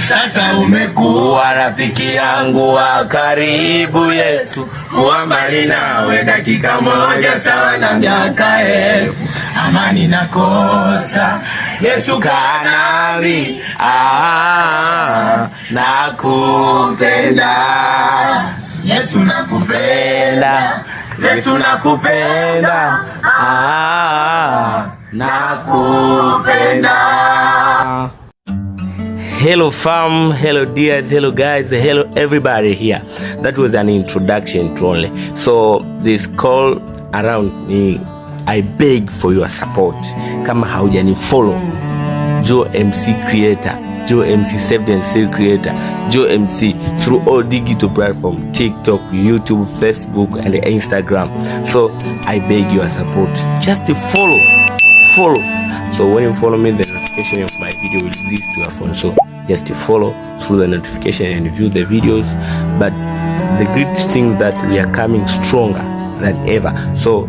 Sasa umekuwa rafiki yangu wa karibu Yesu, kuwa mbali nawe dakika moja sawa na miaka 1000. Amani nakosa, Yesu kaa nami, ah, nakupenda Yesu, nakupenda Yesu, nakupenda, ah, nakupenda. Hello fam, hello dears, hello guys, hello everybody here. That was an introduction to only. So this call around me, I beg for your support. Kama haujani follow Joe MC Creator, Joe MC Saved and Still Creator, Joe MC through all digital platform, TikTok, YouTube, Facebook and Instagram. So I beg your support. Just to follow, follow. So when you follow me, the notification of my video will exist to your phone. So just to follow through the notification and view the videos. But the great thing that we are coming stronger than ever. So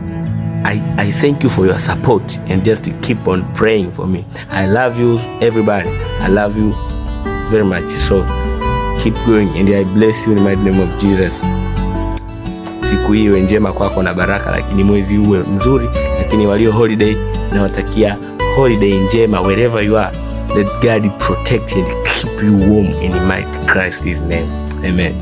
I thank you for your support and just to keep on praying for me. I love you, everybody. I love you very much. So keep going and I bless you in the mighty name of Jesus. Siku hii iwe njema kwako na baraka, lakini mwezi uwe mzuri, lakini walio holiday nawatakia holiday njema wherever you are. Let God protect and keep you warm in the mighty Christ's name. Amen.